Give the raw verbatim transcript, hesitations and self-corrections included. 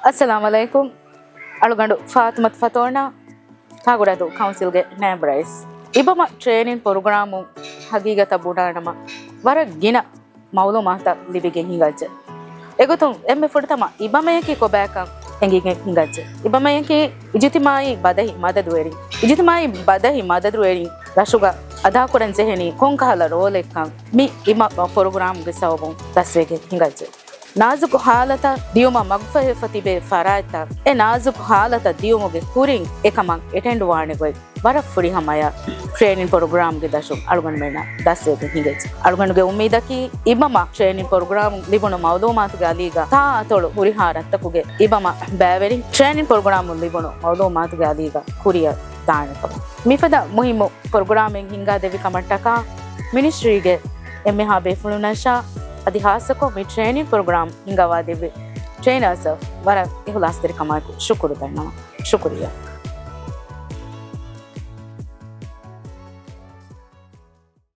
އައްސަލާމު ޢަލައިކުމް. އަޅުގަނޑު ފާތުމަތު ފަތޯނާ، ތާގުޑަދޫ ކައުންސިލްގެ ނާއިބު ރައީސް. އިބަމަ ޓްރޭނިން ޕްރޮގްރާމު ހަގީގަތަށް ބުނާނަމަ، ވަރަށް ގިނަ މައުލޫމާތުތައް ލިބިގެން ހިނގައްޖެ. އެގޮތުން އެންމެ ފުރަތަމަ އިބަމަޔަކީ ކޮބާކަން އެނގިގެން ހިނގައްޖެ. އިބަމަޔަކީ އިޖުތިމާއީ ބަދަހި މަދަދުވެރިން. އިޖުތިމާއީ ބަދަހި މަދަދުވެރިން ރަށުގަ އަދާކުރަން ޖެހެނީ ކޮންކަހަލަ ރޯލެއްކަން މި އިބަމަ ޕްރޮގްރާމުގެ ސަބަބުން ދަސްވެގެން ހިނގައްޖެ. ނާޒުކު ހާލަތަށް ދިޔުމަށް މަގުފަހިވެފަ ތިބޭ ފަރާތްތައް، އެ ނާޒުކު ހާލަތަށް ދިޔުމުގެ ކުރިން އެކަމަށް އެޓެންޑް ވާނެ ގޮތް ވަރަށް ފުރިހަމަޔަށް ޓްރޭނިން ޕްރޮގްރާމްގެ ދަށުން އަޅުގަނޑުމެންނަށް ދަސްވެގެން ހިނގައްޖެ. އަޅުގަނޑުގެ އުއްމީދަކީ އިބަމަ ޓްރޭނިން ޕްރޮގްރާމް ލިބުނު މައުލޫމާތުގެ އަލީގަ ތާ އަތޮޅު ހުރިހާ ރަށްތަކުގެ އިބަމަ ބައިވެރިން ޓްރޭނިން ޕްރޮގްރާމުން ލިބުނު މައުލޫމާތުގެ އަލީގަ ކުރިއަށް ދާނެކަމަށް. މިފަދަ މުހިއްމު ޕްރޮގްރާމެއް ހިންގާދެއްވި ކަމަށްޓަކާ މިނިސްޓްރީގެ އެންމެހާ ބޭފުޅުންނަށާ އަދި ހާއްސަކޮށް މި ޓްރޭނިން ޕްރޮގްރާމް ހިންގަވާދެއްވި ޓްރޭނަރސް ވަރަށް އިހުލާސްތެރިކަމާއެކު ޝުކުރު ދަންނަވަން. ޝުކުރިއްޔާ.